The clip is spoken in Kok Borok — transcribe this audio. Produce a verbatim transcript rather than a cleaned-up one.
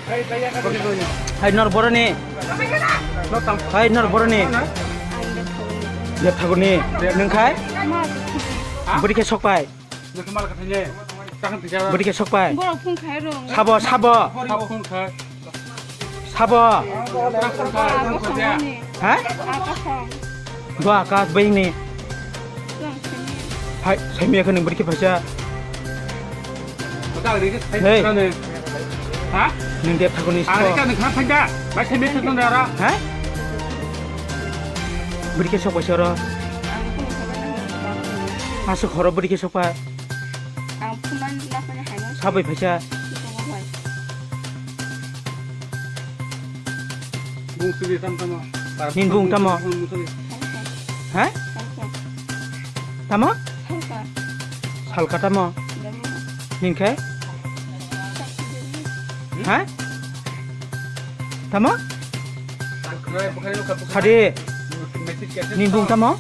Hai nor boroni. Hai nor boroni. Dep Thakurni. Nwng khai? Bwrwi khe sokpai. Bwrwi khe sokpai. Borok phung khai rong. Sabo, sabo. Sabo. Sabo. Borok phung khai. Borok phung khai. Ha? Bo Akash bai ni. Hai, saimia khe nwng bwrwi khe phaisa. Hey. Ha? Nwng Dep Thakurni sabo. Ang rika nwng khna phaida. Bai saimia khe nwng dara. Ha? Bwrwi khe sokpai soro. Aswk horo bwrwi khe sokpai. Ang phunani naphani haino. Sabai phaisa. Bung suri tam tamo. Nin bung tamo? Bung suri. Ha? Tamo? Salka tamo? Nin khe? Ha? Tamo? Sadi. Nin bung tamo?